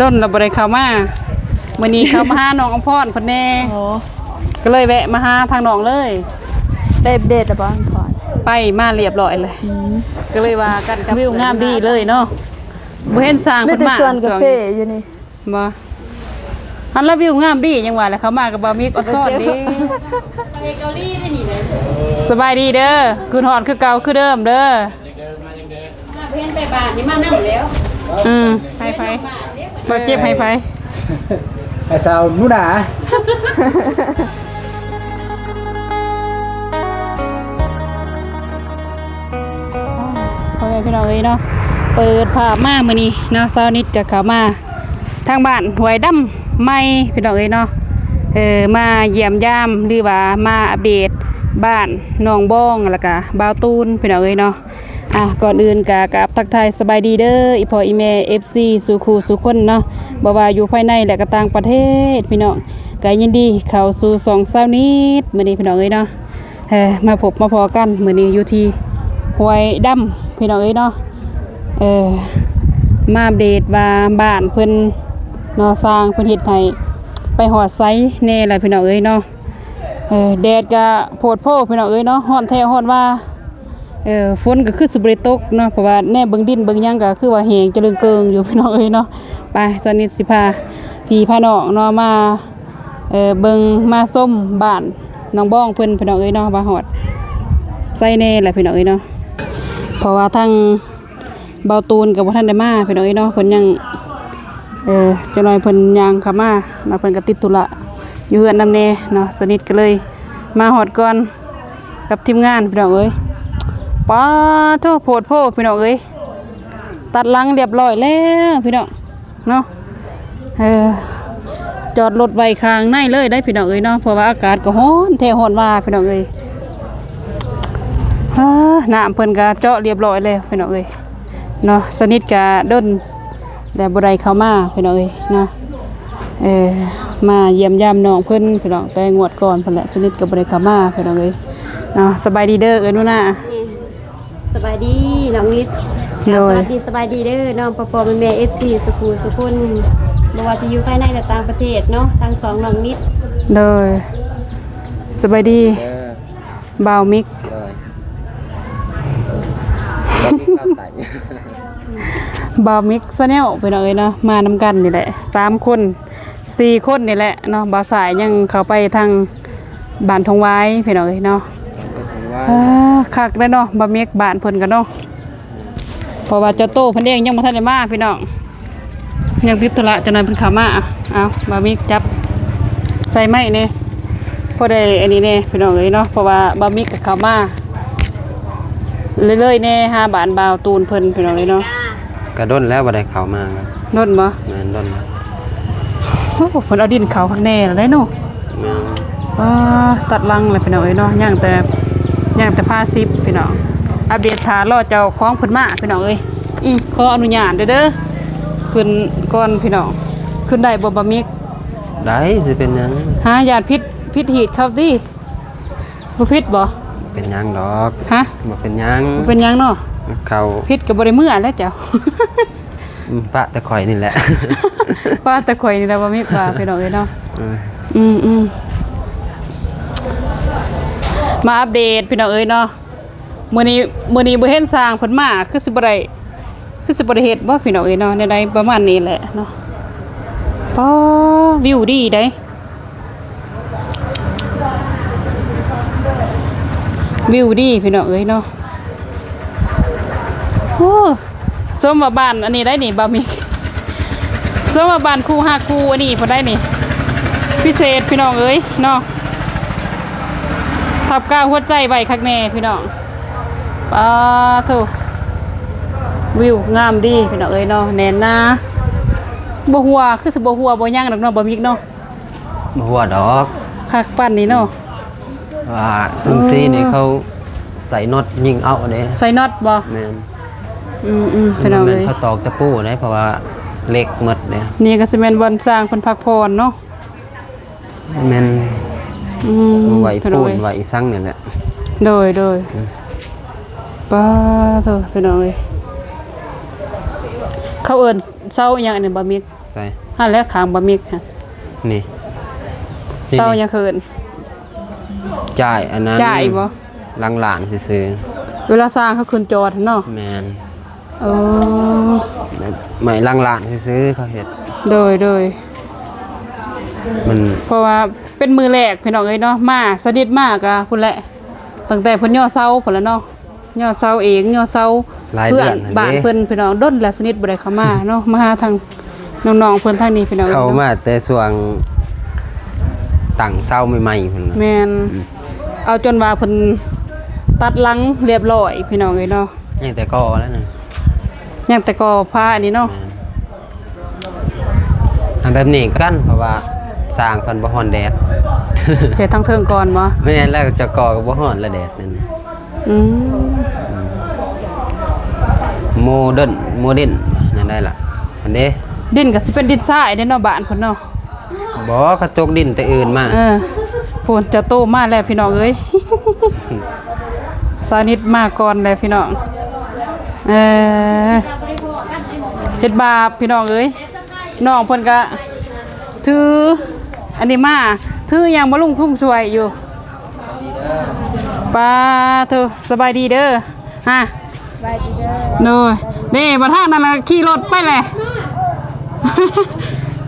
ດົນລະບໍ່ໄດ້ເຂົ້າມາ ມື້ນີ້ເຂົ້າມາຫານ້ອງອຳພອນເພິ່ນແດ່ ອໍ ກໍເລີຍແວະມາຫາທາງນ້ອງເລີຍ. ໄປອັບເດດລະບໍ່ ອຳພອນ? ໄປມາລຽບຮ້ອຍແລ້ວ ອືມ ກໍເລີຍວ່າກັນກັບ ວິວງາມດີເລີຍເນາະ ບໍ່ເຫັນຊ່າງເພິ່ນມາ ມີແຕ່ສວນກາເຟຢູ່ນີ້. ບໍ່ ອັນລະວິວງາມດີ ຫຍັງວ່າແຫຼະ ເຂົ້າມາກັບບ່າວມິກອອນຊອນເດ້. ໄປເກົາຫຼີໄດ້ນີ້ເດ້. ສະບາຍດີເດີ ຄືນຮອດຄືເກົ່າຄືເດີມເດີ. ມາເຫັນໄປບ້ານນີ້ມານຳແລ້ວ. ອືມ ໃຜ ໃຜ ບາດເຈັບໃຫ້ໃຜ? ໃຫ້ສາວໜູນາ. ພໍ່ແມ່ພີ່ນ້ອງເອີຍເນາະ ເປີດພາບມາມື້ນີ້ເນາະ ຊາວນິດກໍເຂົ້າມາທາງບ້ານຫ້ວຍດຳໃໝ່ ພີ່ນ້ອງເອີຍເນາະ ເອີ ມາຢ້ຽມຢາມ ຫຼືວ່າມາອັບເດດບ້ານນ້ອງບອງ ແລ້ວກະບ່າວຕູນ ພີ່ນ້ອງເອີຍເນາະ. ອ່າ ກ່ອນອື່ນກະກາບທັກທາຍສະບາຍດີເດີ ອີ່ພໍ່ອີ່ແມ່ ເອັຟຊີ ສູ່ຄູ່ສູ່ຄົນເນາະ ບໍ່ວ່າຢູ່ພາຍໃນ ແລະກະຕ່າງປະເທດ ພີ່ນ້ອງ ກະຍິນດີເຂົ້າສູ່ຊ່ອງຊາວນິດມື້ນີ້ ພີ່ນ້ອງເອີຍເນາະ. ເອີ ມາພົບມາພໍ້ກັນມື້ນີ້ຢູ່ທີ່ຫ້ວຍດຳ ພີ່ນ້ອງເອີຍເນາະ ເອີ ມາອັບເດດວ່າບ້ານເພິ່ນເນາະ ຊ່າງເພິ່ນເຮັດໃຫ້ໄປຮອດໃສແດ່ລະ ພີ່ນ້ອງເອີຍເນາະ. ເອີ ແດດກະໂພດໂພ ພີ່ນ້ອງເອີຍເນາະ ຮ້ອນແທ້ຮ້ອນວ່າ ເອີ ຝົນກໍຄືຊິບໍ່ໄດ້ຕົກເນາະ ເພາະວ່າແນມເບິ່ງດິນເບິ່ງຫຍັງກໍຄືວ່າແຫ້ງຈະເລິງເກີງຢູ່ ພີ່ນ້ອງເອີຍເນາະ. ໄປ ຊາວນິດຊິພາພີ່ພານ້ອງເນາະ ມາ ເອີ ເບິ່ງມາຊົມບ້ານນ້ອງບອງເພິ່ນ ພີ່ນ້ອງເອີຍເນາະ ວ່າຮອດໃສແດ່ລະ ພີ່ນ້ອງເອີຍເນາະ ເພາະວ່າທາງບ່າວຕູນກໍບໍ່ທັນໄດ້ມາ ພີ່ນ້ອງເອີຍເນາະ ເພິ່ນຍັງ ເອີ ຈັກໜ້ອຍເພິ່ນຍ່າງເຂົ້າມາເນາະ ເພິ່ນກໍຕິດທຸລະຢູ່ເຮືອນນຳແດ່ເນາະ. ຊາວນິດກໍເລີຍມາຮອດກ່ອນກັບທີມງານ ພີ່ນ້ອງເອີຍ. ປາໂທ້ ໂພດໂພ ພີ່ນ້ອງເອີຍ ຕັດຫຼັງລຽບຮ້ອຍແລ້ວ ພີ່ນ້ອງ ເນາະ ເອີ ຈອດລົດໄວ້ຂ້າງໃນເລີຍໄດ໋ ພີ່ນ້ອງເອີຍເນາະ ເພາະວ່າອາກາດກໍຮ້ອນແທ້ຮ້ອນວ່າ ພີ່ນ້ອງເອີຍ. ເອີ ນ້ຳເພິ່ນກໍເຈາະລຽບຮ້ອຍແລ້ວ ພີ່ນ້ອງເອີຍເນາະ. ຊາວນິດກໍດົນແລ້ວບໍ່ໄດ້ເຂົ້າມາ ພີ່ນ້ອງເອີຍເນາະ ເອີ ມາຢ້ຽມຢາມນ້ອງເພິ່ນ ພີ່ນ້ອງ ແຕ່ງວດກ່ອນພຸ້ນແຫຼະ ຊາວນິດກໍບໍ່ໄດ້ເຂົ້າມາ ພີ່ນ້ອງເອີຍເນາະ. ສະບາຍດີເດີ ເອື້ອຍໜູນາ. ສະບາຍດີນ້ອງນິດ. ໂດຍ ສະຫວັດດີ ສະບາຍດີເດີນ້ອງ ພໍ່ໆ ແມ່ໆ ເອັຟຊີ ສູ່ຄູ່ສູ່ຄົນ ບໍ່ວ່າຈະຢູ່ພາຍໃນ ແລະ ຕ່າງປະເທດເນາະ ທັງສອງນ້ອງນິດ. ໂດຍ ສະບາຍດີ ເອີ ບ່າວມິກ. ໂດຍ ບ່າວມິກ ຊາແນວ ພີ່ນ້ອງເອີຍເນາະ ມານຳກັນນີ້ແຫຼະ ສາມຄົນ ສີ່ຄົນນີ້ແຫຼະເນາະ. ບ່າວສາຍຍັງເຂົ້າໄປທາງບ້ານທົ່ງຫວາຍ ພີ່ນ້ອງເອີຍເນາະ. ເອີ ຄັກເດ້ເນາະ ບ່າວມິກ ບ້ານເພິ່ນກໍເນາະ ເພາະວ່າເຈົ້າໂຕເພິ່ນເອງຍັງບໍ່ທັນໄດ້ມາ ພີ່ນ້ອງ ຍັງຕິດທຸລະ ຈັກໜ້ອຍເພິ່ນເຂົ້າມາ. ເອົາ ບ່າວມິກ ຈັບໃສ່ໄມ້ແດ່ ພໍໄດ້ອັນນີ້ແດ່ ພີ່ນ້ອງເອີຍເນາະ ເພາະວ່າບ່າວມິກກໍເຂົ້າມາເລື້ອຍໆແດ່ ຫາບ້ານບ່າວຕູນເພິ່ນ ພີ່ນ້ອງເອີຍເນາະ. ກະດົນແລ້ວບໍ່ໄດ້ເຂົ້າມາ. ດົນບໍ່? ແມ່ນ ດົນແລ້ວ. ໂອ້ ເພິ່ນເອົາດິນເຂົ້າຄັກແນ່ລະໄດ໋ເນາະ. ແມ່ນ. ອໍ ຕັດຫຼັງແລ້ວພີ່ນ້ອງເອີຍເນາະ ຍັງແຕ່ ຍັງແຕ່ພາສິບພີ່ນ້ອງ. ອັບເດດຖ້າລໍເຈົ້າຂອງເພິ່ນມາພີ່ນ້ອງເອີຍ. ອື ຂໍອະນຸຍາດເດີ ເດີ ຂຶ້ນກ່ອນພີ່ນ້ອງ. ຂຶ້ນໄດ້ບໍ່ ບ່າວມິກ? ໄດ້ ຊິເປັນຫຍັງ? ຫາ ຢ້ານຜິດ ຜິດຮີດເຂົາຕິ? ບໍ່ຜິດບໍ່? ເປັນຫຍັງດອກ. ຮະ? ບໍ່ເປັນຫຍັງ. ບໍ່ເປັນຫຍັງເນາະ. ເຂົາ ຜິດກໍບໍ່ໄດ້ເມືອແຫຼະເຈົ້າ. ອືມ ປະແຕ່ຂ້ອຍນີ້ແຫຼະ ປະແຕ່ຂ້ອຍນີ້ແຫຼະ ບໍ່ມີກວ່າ ພີ່ນ້ອງເອີຍເນາະ. ເອີ ອືມໆ ມາອັບເດດ ພີ່ນ້ອງເອີຍເນາະ. ມື້ນີ້ ມື້ນີ້ບໍ່ເຫັນຊ່າງເພິ່ນມາ ຄືຊິບໍ່ໄດ້ ຄືຊິບໍ່ໄດ້ເຮັດບໍ່ ພີ່ນ້ອງເອີຍເນາະ. ແນວໃດປະມານນີ້ແຫຼະເນາະ. ປ້າ ວິວດີເດ້. ວິວດີພີ່ນ້ອງເອີຍເນາະ. ໂອ້ ສົມວ່າບ້ານອັນນີ້ໄດ໋ນີ້ ບ່າວມິກ. ສົມວ່າບ້ານຄູ່ຮັກຄູ່ອັນນີ້ພຸ້ນໄດ໋ນີ້ ພິເສດພີ່ນ້ອງເອີຍເນາະ. ທັບກ້າວຫົວໃຈໄວ້ຄັກແນ່ພີ່ນ້ອງ. ປາໂທ້ ວິວງາມດີພີ່ນ້ອງເອີຍເນາະ. ແໜ້ນໜາ ບໍ່ຮົ່ວ ຄືຊິບໍ່ຮົ່ວບໍ່ຫຍັງດອກເນາະ ບ່າວມິກເນາະ. ບໍ່ຮົ່ວດອກ ຄັກປານນີ້ເນາະ. ວ່າຊັ້ນຊີ້ນີ້ ເອີ ເຂົາໃສ່ນັອດຍິງເອົາເດ້. ໃສ່ນັອດບໍ່? ແມ່ນ. ອືມໆ ພີ່ນ້ອງເອີຍ ແມ່ນເຂົາຕອກຕະປູເດ້ ເພາະວ່າເຫຼັກໝົດເດ້. ນີ້ກໍຊິແມ່ນບ່ອນຊ່າງເພິ່ນພັກຜ່ອນເນາະ. ແມ່ນ. ອືມ ໄວ້ ພີ່ນ້ອງເອີຍ ປູນໄວ້ອີ່ສັງນີ້ແຫຼະ. ໂດຍໆ ອືມ ປາໂທ້ ພີ່ນ້ອງເອີຍ ເຂົາເອີ້ນເສົາອີ່ຫຍັງອັນນີ້ ບ່າວມິກ? ໃສ່ຫັ້ນແຫຼະ ຂ້າງບ່າວມິກຫັ້ນ ນີ້ ນີ້ ເຊົາຫຍັງເຂີນ ຈ່າຍອັນນັ້ນ ຈ່າຍບໍ່ ຫຼັງຮ້ານຊື່ໆ ເວລາຊ່າງເຂົາຂຶ້ນຈອດເນາະ ແມ່ນ ເອີ ໄມ້ຫຼັງຮ້ານຊື່ໆ ເຂົາເຮັດ ໂດຍ ໂດຍ ມັນ ເພາະວ່າເປັນມື້ແລກພີ່ນ້ອງເອີຍເນາະ ມາສະໜິດມາກະພຸ້ນແຫຼະ ຕັ້ງແຕ່ເພິ່ນຍໍເຊົາພຸ້ນລະເນາະ ຍໍເຊົາເອງ ຍໍເຊົາ ຫຼາຍເດືອນ ເພື່ອນບ້ານເພິ່ນພີ່ນ້ອງ ດົນແລ້ວສະໜິດບໍ່ໄດ້ເຂົ້າມາເນາະ ມາຫາທາງນ້ອງໆເພິ່ນທາງນີ້ພີ່ນ້ອງ ເຂົ້າມາແຕ່ຊ່ວງຕັ້ງເຊົາໃໝ່ໆພຸ້ນ ແມ່ນ ອືມ ເອົາຈົນວ່າເພິ່ນຕັດຫຼັງລຽບຮ້ອຍພີ່ນ້ອງເອີຍເນາະ ຍັງແຕ່ກໍ່ແລ້ວນະ ຍັງແຕ່ກໍ່ຝາອັນນີ້ເນາະ ແມ່ນ ອັນແບບນີ້ຄືກັນ ເພາະວ່າຊ່າງເພິ່ນບໍ່ຮ້ອນແດດ ເຮັດທາງເທິງກ່ອນບໍ່ ແມ່ນແລ້ວ ຈະກໍ່ກໍບໍ່ຮ້ອນລະແດດນັ້ນ ອືມ ໂມເດີນ ໂມເດີນ ນັ້ນໄດ້ລະ ອັນເດ້ ດິນກໍຊິເປັນດິນຊາຍເດ້ເນາະ ບ້ານເພິ່ນເນາະ ບໍ່ ເຂົາຕົກດິນແຕ່ອື່ນມາ ເອີ ພຸ້ນ ເຈົ້າໂຕມາແລ້ວພີ່ນ້ອງເອີຍ ສານິດມາກ່ອນແລ້ວພີ່ນ້ອງ ເອີ ເຮັດບາບພີ່ນ້ອງເອີຍ ນ້ອງເພິ່ນກະຖືອັນນີ້ມາ ຖືຫຍັງບໍ່ລຸງ ທຸງຊ່ວຍຢູ່ ປາໂທ ສະບາຍດີເດີ ຮະ ສະບາຍດີເດີ ໂດຍ ເດ້ ບໍ່ທາງນັ້ນລະ ຂີ່ລົດໄປແຫຼະ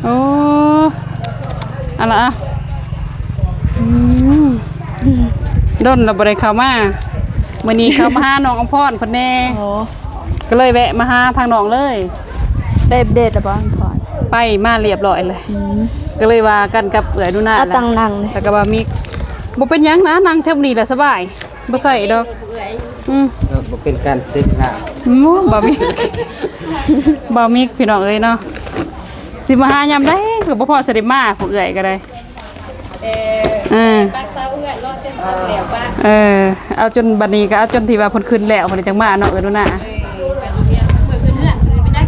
ໂອ້ ອັນລະ ອືມ ດົນລະບໍ່ໄດ້ເຂົ້າມາ ມື້ນີ້ເຂົ້າມາຫານ້ອງອຳພອນເພິ່ນແດ່ ໂອ້ ກໍເລີຍແວະມາຫາທາງນ້ອງເລີຍ ໄປອັບເດດລະບໍ່ ອຳພອນ? ໄປມາລຽບຮ້ອຍເລີຍ ອືມ ກໍເລີຍວ່າກັນກັບເອື້ອຍໜູນາ ເອົາຕັງນັ່ງ ແລ້ວກໍວ່າມີ ບໍ່ເປັນຫຍັງນະ ນັ່ງແຖວນີ້ແຫຼະສະບາຍ ບໍ່ໃສ່ດອກ ອືມ ເອີ ບໍ່ເປັນການເສຍເວລາ ໂອ້ ບ່າວມິກ ບ່າວມິກ ພີ່ນ້ອງເອີຍເນາະ ຊິມາຫາຍາມໃດກໍບໍ່ພໍຊິໄດ້ມາ ພວກເອື້ອຍກໍໄດ້ ເອີ ເອີ ປາກເຊົາເຮືອນເນາະ ຈົນເຂົາແລ້ວປະ ເອີ ເອົາຈົນບັດນີ້ກໍເອົາຈົນທີ່ວ່າເພິ່ນຂຶ້ນແລ້ວ ເພິ່ນຈັ່ງມາເນາະ ເອີ ດູໜ້າ ເອີ ບັດນີ້ເມືອ ເມືອຂຶ້ນເຮືອນ ເພິ່ນໄປນັ່ງ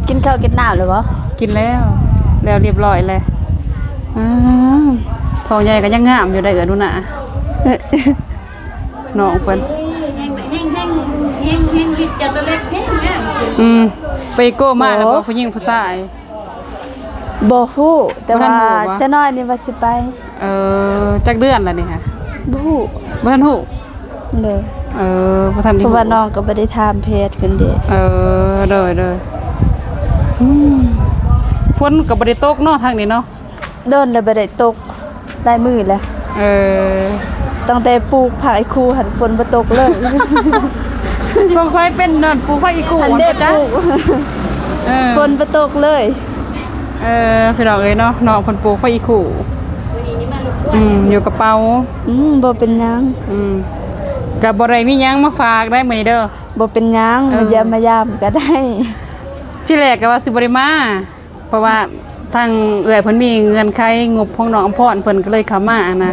ກິນ ກິນເຂົ້າກິນນ້ຳແລ້ວບໍ່? ກິນແລ້ວ ແລ້ວລຽບຮ້ອຍແລ້ວ ອາ ທ້ອງໃຫຍ່ກໍຍັງງາມຢູ່ໄດ໋ ເອີ ດູໜ້າ ນ້ອງເພິ່ນ ແຮງ ແຮງ ແຮງ ແຮງ ແຮງລິດຈະຕົວເລັກແຮງງາມ ອືມ ໄປໂກ້ມາແລ້ວບໍ່ ໂອ້ ຜູ້ຍິງຜູ້ຊາຍ? ບໍ່ຮູ້ ແຕ່ວ່າ ບໍ່ທັນຮູ້ບໍ່? ຈະນ້ອຍນີ້ວ່າຊິໄປ ເອີ ຈັກເດືອນລະນີ້ຫະ? ບໍ່ຮູ້ ບໍ່ທັນຮູ້ ໂດຍ ເອີ ບໍ່ທັນໄດ້ຮູ້ ເພາະວ່ານ້ອງກໍບໍ່ໄດ້ຖາມເພຈເພິ່ນເດ້ ເອີ ໂດຍ ໂດຍ ອືມ ຝົນກໍບໍ່ໄດ້ຕົກເນາະ ທາງນີ້ເນາະ ດົນແລ້ວບໍ່ໄດ້ຕົກ ຫຼາຍມື້ແລ້ວ ເອີ ຕັ້ງແຕ່ປູກຜັກອີ່ຄູຫັ້ນ ຝົນບໍ່ຕົກເລີຍ ສົງໄສເປັນນັ້ນ ປູກຜັກອີ່ຄູ ອັນເດ ຫັ້ນບໍ່ຈັກ ປູກ ເອີ ຝົນບໍ່ຕົກເລີຍ ເອີ ພີ່ນ້ອງເອີຍເນາະ ນ້ອງເພິ່ນປູກຜັກອີ່ຄູ ອືມ ຢູ່ກະເປົາ ອືມ ບໍ່ເປັນຫຍັງ ອືມ ກະບໍ່ໄດ້ມີຫຍັງມາຝາກໄດ໋ມື້ນີ້ເດີ ບໍ່ເປັນຫຍັງ ເອີ ມາຢ້ຽມມາຢາມກະໄດ້ ທີແລກກະວ່າຊິບໍ່ໄດ້ມາ ເພາະວ່າທາງເອື້ອຍເພິ່ນມີເງື່ອນໄຂ ງົບຂອງນ້ອງອຳພອນເພິ່ນກໍເລີຍເຂົ້າມານະ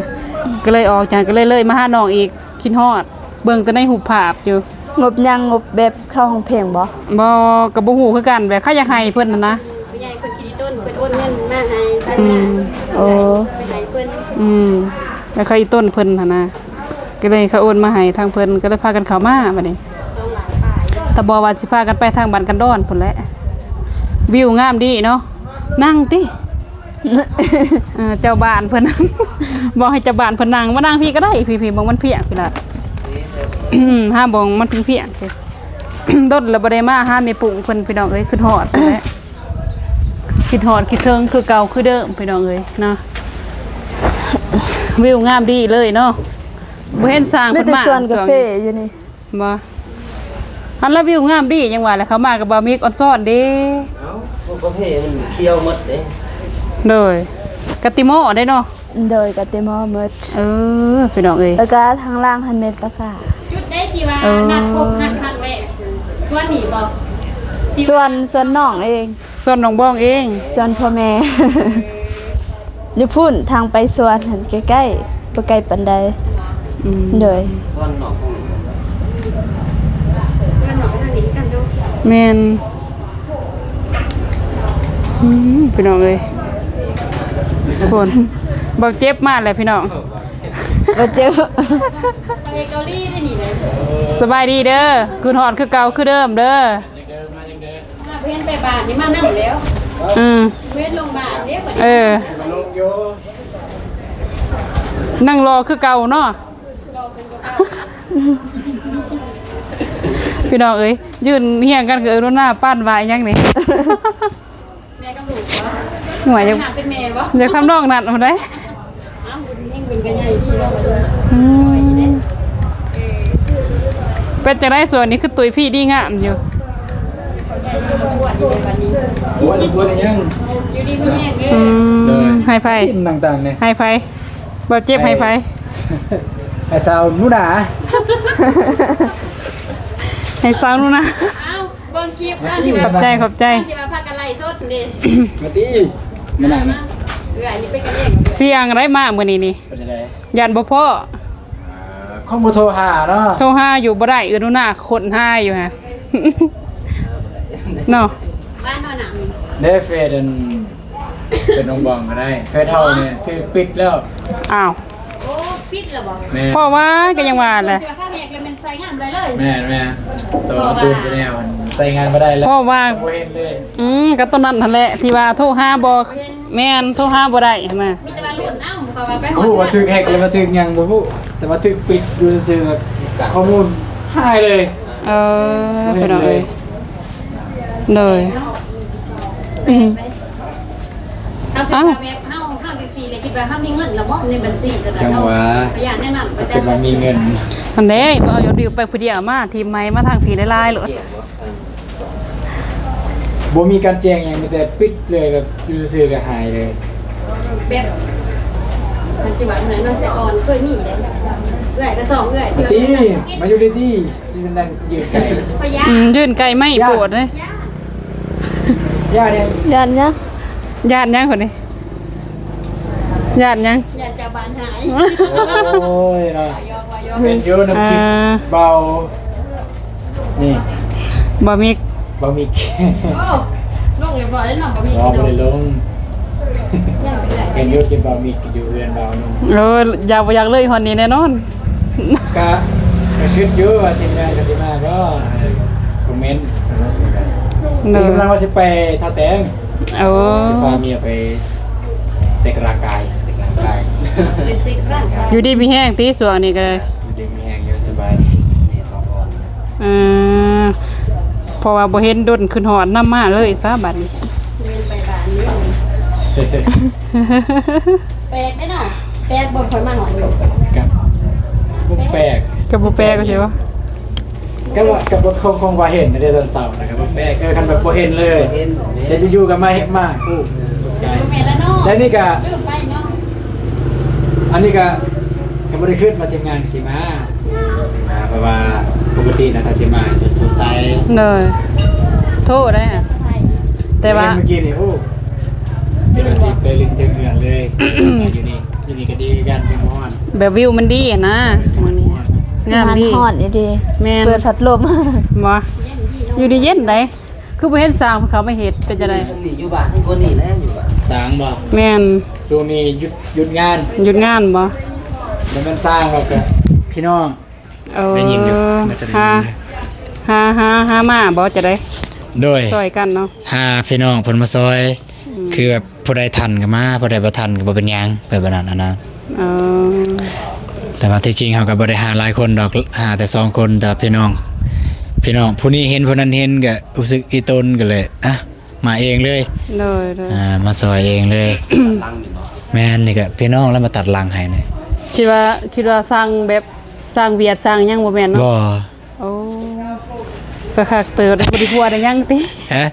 ກໍເລີຍອອກຈາກ ກໍເລີຍ ເລີຍມາຫານ້ອງອີກ ຄິດຮອດ ເບິ່ງແຕ່ໃນຮູບພາບຢູ່ ງົບຫຍັງ ງົບແບບເຂົ້າຮ້ອງເພງບໍ່? ບໍ່ ກໍບໍ່ຮູ້ຄືກັນ ແບບເຂົາຢາກໃຫ້ເພິ່ນຫັ້ນນະ ຜູ້ໃຫຍ່ເພິ່ນຄິດດີຕົ້ນ ເພິ່ນໂອນເງິນມາໃຫ້ ອືມ ໂອ້ ໄປໃຫ້ເພິ່ນ ອືມ ແລ້ວເຂົາອີ່ຕົ້ນເພິ່ນຫັ້ນນະ ກໍເລີຍເຂົາໂອນມາໃຫ້ທາງເພິ່ນ ກໍເລີຍພາກັນເຂົ້າມາບັດນີ້ ແຕ່ບໍ່ວ່າຊິພາກັນໄປທາງບ້ານກັນດອນພຸ້ນແຫຼະ ວິວງາມດີເນາະ ນັ່ງຕິ ເອີ ເຈົ້າບ້ານເພິ່ນ ບອກໃຫ້ເຈົ້າບ້ານເພິ່ນນັ່ງ ມານັ່ງພີ້ກໍໄດ້ ພີ້ໆ ເບິ່ງມັນພຽງພີ້ລະ ຫາເບິ່ງມັນພຽງໆ ດົນແລ້ວບໍ່ໄດ້ມາຫາແມ່ປຸ້ງເພິ່ນ ພີ່ນ້ອງເອີຍ ຄິດຮອດພຸ້ນແຫຼະ ຄິດຮອດຄິດເຖິງຄືເກົ່າຄືເດີມ ພີ່ນ້ອງເອີຍເນາະ ວິວງາມດີເລີຍເນາະ ບໍ່ເຫັນຊ່າງເພິ່ນມາ ມີແຕ່ສວນກາເຟຢູ່ນີ້ ບໍ່ ອັນລະວິວງາມດີ ຫຍັງວ່າແຫຼະ ເຂົ້າມາກັບບ່າວມິກອອນຊອນເດ້ ເອົ້າ ພວກກາເຟມັນຂຽວໝົດເດ້ ໂດຍ ກະຕິມໍເດ້ເນາະ ໂດຍ ກະຕິມໍໝົດ ເອີ ພີ່ນ້ອງເອີຍ ແລ້ວກະທາງຫຼັງຫັ້ນແມ່ນປາສາດ ຈຸດໃດທີ່ວ່າ ເອີ ນັດພົບກັນຄັ້ງແລກ ສວນນີ້ບໍ່? ສວນ ສວນນ້ອງເອງ ສວນນ້ອງບອງເອງ ສວນພໍ່ແມ່ ຢູ່ພຸ້ນ ທາງໄປສວນຫັ້ນໃກ້ໆ ບໍ່ໄກປານໃດ ອືມ ໂດຍ ສວນນ້ອງ ແມ່ນ ອືມ ພີ່ນ້ອງເອີຍ ຄົນ ບ່າວເຈັບມາແລ້ວພີ່ນ້ອງ ບ່າວເຈັບ ສະບາຍດີເດີ ຄືນຮອດຄືເກົ່າຄືເດີມເດີ. ເຫັນໄປບ້ານນີ້ມານຳແລ້ວ. ອືມ ເຫັນລົງບ້ານເດ້. ເອີ ນັ່ງລໍຄືເກົ່າເນາະ. ພີ່ນ້ອງເອີຍ ຢືນຮຽງກັນກັບເອື້ອຍລຸນນາ ປານວ່າອີ່ຫຍັງນີ້. ແມ່ກັບລູກບໍ? ຫວຍ ຢາກ ເປັນແມ່ບໍ? ຢາກທຳນອງນັ້ນພຸ້ນໃດ. ອ້າວ ບຸນເຮັງເພິ່ນກໍໃຫຍ່ດີເນາະ. ອືມ ເປັນຈັ່ງໃດຊ່ວງນີ້ ຄືຕຸ້ຍພີ່ດີງາມຢູ່? ໂອ້ຍ ບໍ່ໄດ້ຢູ່ໃນບັດນີ້. ບໍ່ໄດ້ຢູ່ໃນຫຍັງ. ຢູ່ດີມີແຮງເດີ. ອືມ ໂດຍ ໃຫ້ໃຜ? ນັ່ງຕ່າງແດ່. ໃຫ້ໃຜ? ບໍ່ເຈັບໃຫ້ໃຜ? ໃຫ້ສາວໜູນາ. ໃຫ້ສາວໜູນາ. ອ້າວ ເບິ່ງຄລິບນະ. ຂອບໃຈ ຂອບໃຈ. ທີ່ວ່າພາກັນໄລຟ໌ສົດນີ້ ມາຕິ ມານັ່ງ. ເອື້ອຍນີ້ເປັນກັນເອງ. ສ່ຽງໄດ້ມາມື້ນີ້ນີ້. ເປັນຈັ່ງໃດ? ຢ້ານບໍ່ພໍ້. ເອີ ຄົງບໍ່ໂທຫາເນາະ. ໂທຫາຢູ່ບໍ່ໄດ້ ເອື້ອຍໜູນາຄົ້ນຫາຢູ່ຫະ ເນາະ. ບ້ານເນາະນະ. ເດ້ ເຟສອັນ ເປັນອົງບອງກໍໄດ້ ເຟສເຮົານີ້ຖືກປິດແລ້ວ. ອ້າວ ໂອ້ ປິດແລ້ວບໍ? ແມ່ນ ເພາະວ່າກໍຍັງວ່າແຫຼະ ຖ້າແຮກແລ້ວແມ່ນໃຊ້ງານບໍ່ໄດ້ເລີຍ. ແມ່ນໆ ໂຕ ເພາະວ່າ ຕູນຊາແນລມັນໃຊ້ງານບໍ່ໄດ້ແລ້ວ ເພາະວ່າ ບໍ່ເຫັນເລີຍ. ອືມ ກໍຕົວນັ້ນຫັ້ນແຫຼະ ທີ່ວ່າໂທຫາບໍ່ ແມ່ນ ໂທຫາບໍ່ໄດ້ຫັ້ນນະ. ມີແຕ່ວ່າລຸ້ນເອົາ ເພາະວ່າໄປຮອດ ບໍ່ຮູ້ວ່າຖືກແຮັກ ຫຼືວ່າຖືກຫຍັງບໍ່ຮູ້ ແຕ່ວ່າຖືກປິດຢູ່ຊື່ໆ ແບບຂໍ້ມູນຫາຍເລີຍ. ເອີ ບໍ່ເຫັນເລີຍ ພີ່ນ້ອງເອີຍ. ໂດຍ ອືມ ເຮົາຄິດວ່າແບບເຮົາ ເຮົາຈັ່ງຊີ້ແຫຼະ ຄິດວ່າເຮົາມີເງິນລະບໍໃນບັນຊີ ຈັ່ງວ່າ ເຮົາກໍຢ້ານແນວນັ້ນ. ກໍຄິດວ່າມີເງິນຫັ້ນແຫຼະ ບໍ່ເອົາຍອດວິວໄປຜູ້ດຽວ ມາທີມໃໝ່ ມາທາງພີ້ຫຼາຍໆໂລດ. ບໍ່ມີການແຈ້ງຫຍັງ ມີແຕ່ປິດເລີຍ ແບບຢູ່ຊື່ໆກໍຫາຍເລີຍ. ແບບ ປັດຈຸບັນນັ້ນເນາະ ແຕ່ກ່ອນເຄີຍມີເດ້ ເອື້ອຍກໍສອງເອື້ອຍ ມາຕິ ມາຢູ່ດີໆ ຊິມານັ່ງຢືນໄກ. ອືມ ຢືນໄກໄມ້ໂພດເດ້. ຢ້ານຫຍັງ? ຢ້ານຫຍັງ? ຢ້ານຫຍັງຄົນນີ້? ຢ້ານຫຍັງ? ຢ້ານເຈົ້າບ້ານຫາຍ. ໂອ້ຍເນາະ ເຫັນຢູ່ນຳຄລິບ ອ່າ ເບົາ ນີ້ ບ່າວມິກ ບ່າວມິກ. ໂອ້ ລົງຮຽບຮ້ອຍແລ້ວເນາະ ບ່າວມິກ. ບໍ່ ບໍ່ໄດ້ລົງ. ເຫັນຢູ່ຄລິບບ່າວມິກຢູ່ເຮືອນບ່າວໜຸ່ມ. ເອີ ຢາກບໍ່ຢາກເລີຍຮອດນີ້ແນ່ນອນ. ກະ ກະຄິດຢູ່ວ່າທີມງານກະຊິມາບໍ່ ຄອມເມັນ. ໂດຍ ກຳລັງວ່າຊິໄປທ່າແຕງ. ໂອ້ ຊິພາເມຍໄປເຊັກຮ່າງກາຍ ເຊັກຮ່າງກາຍ. ຢູ່ດີມີແຮງຕິ ຊ່ວງນີ້ກໍ ຢູ່ດີມີແຮງ ຢູ່ສະບາຍດີ. ເອີ ເພາະວ່າບໍ່ເຫັນດົນ ຄຶດຮອດນຳມາເລີຍຊະບັດນີ້. ແມ່ນໄປບ້ານນີ້ ແປກເດ້ເນາະ ແປກບໍ່ຄ່ອຍມາຮອດຢູ່. ກະບໍ່ແປກ ກະບໍ່ແປກວ່າຊິວ່າ ກະວ່າ ກະບໍ່ຄົງ ຄົງວ່າເຫັນໃນຕອນເຊົ້ານະ ກະບໍ່ແປກ. ເອີ ຄັນແບບບໍ່ເຫັນເລີຍ ແຕ່ຢູ່ໆກະມາເຫັນມາ ໂອ້ ຕົກໃຈ. ແລ້ວນີ້ກະ ອັນນີ້ກະ ກະບໍ່ໄດ້ຄິດວ່າທີມງານຊິມາ ອ່າ ເພາະວ່າປົກກະຕິນະ ຖ້າຊິມາຈະໂທໃສ່. ໂດຍ ໂທໄດ້ ແຕ່ວ່າເມື່ອກີ້ນີ້ ໂອ້ ເປັນວ່າຊິໄປຫຼິ້ນເທິງເຮືອນເລີຍ. ຢູ່ນີ້ ຢູ່ນີ້ກໍດີຄືກັນ ເປັນຮ້ອນ ແບບວິວມັນດີຫັ້ນນະ. ມື້ນີ້ງາມດີ ຮ້ອນຢູ່ດີ. ແມ່ນ ເປີດພັດລົມ. ບໍ່ ຢູ່ດີເຢັນໃດ. ຄືບໍ່ເຫັນຊ່າງເພິ່ນເຂົ້າມາເຮັດ ເປັນຈັ່ງໃດ? ຊ່ວງນີ້ຢູ່ບ້ານ ຄົນນີ້ແຫຼະຢູ່ບ້ານ. ຊ່າງບໍ່? ແມ່ນ. ຊ່ວງນີ້ຢຸດ ຢຸດງານ. ຢຸດງານບໍ່? ບໍ່ແມ່ນຊ່າງດອກ ກະພີ່ນ້ອງ. ເອີ ໄດ້ຍິນຢູ່ ໜ້າຈະໄດ້ຍິນຢູ່. ຫາ ຫາ ຫາ ຫາມາບໍ່ ຈັ່ງໃດ? ໂດຍ ຊ່ອຍກັນເນາະ ຫາພີ່ນ້ອງເພິ່ນມາຊ່ອຍ. ອືມ ຄືແບບຜູ້ໃດທັນກໍມາ ຜູ້ໃດບໍ່ທັນກໍບໍ່ເປັນຫຍັງ ແບບນັ້ນຫັ້ນນະ. ອໍ ແຕ່ວ່າທີ່ຈິງເຮົາກໍບໍ່ໄດ້ຫາຫຼາຍຄົນດອກ ຫາແຕ່ສອງຄົນ. ແຕ່ວ່າພີ່ນ້ອງ ພີ່ນ້ອງຜູ້ນີ້ເຫັນ ຜູ້ນັ້ນເຫັນ ກໍຮູ້ສຶກອີ່ຕົນ ກໍເລີຍ ອ່ະ ມາເອງເລີຍ. ໂດຍໆ ອ່າ ມາຊ່ອຍເອງເລີຍ. ແມ່ນ ນີ້ກໍພີ່ນ້ອງລະມາຕັດຫຼັງໃຫ້ນີ້. ຄິດວ່າ ຄິດວ່າສ້າງແບບ ສ້າງວຽດສ້າງຫຍັງບໍ່ແມ່ນເນາະ? ບໍ່. ໂອ້ ກໍຄັກເຕີບ ບໍ່ໄດ້ຮົ່ວໄດ້ຫຍັງຕິ? ຮະ?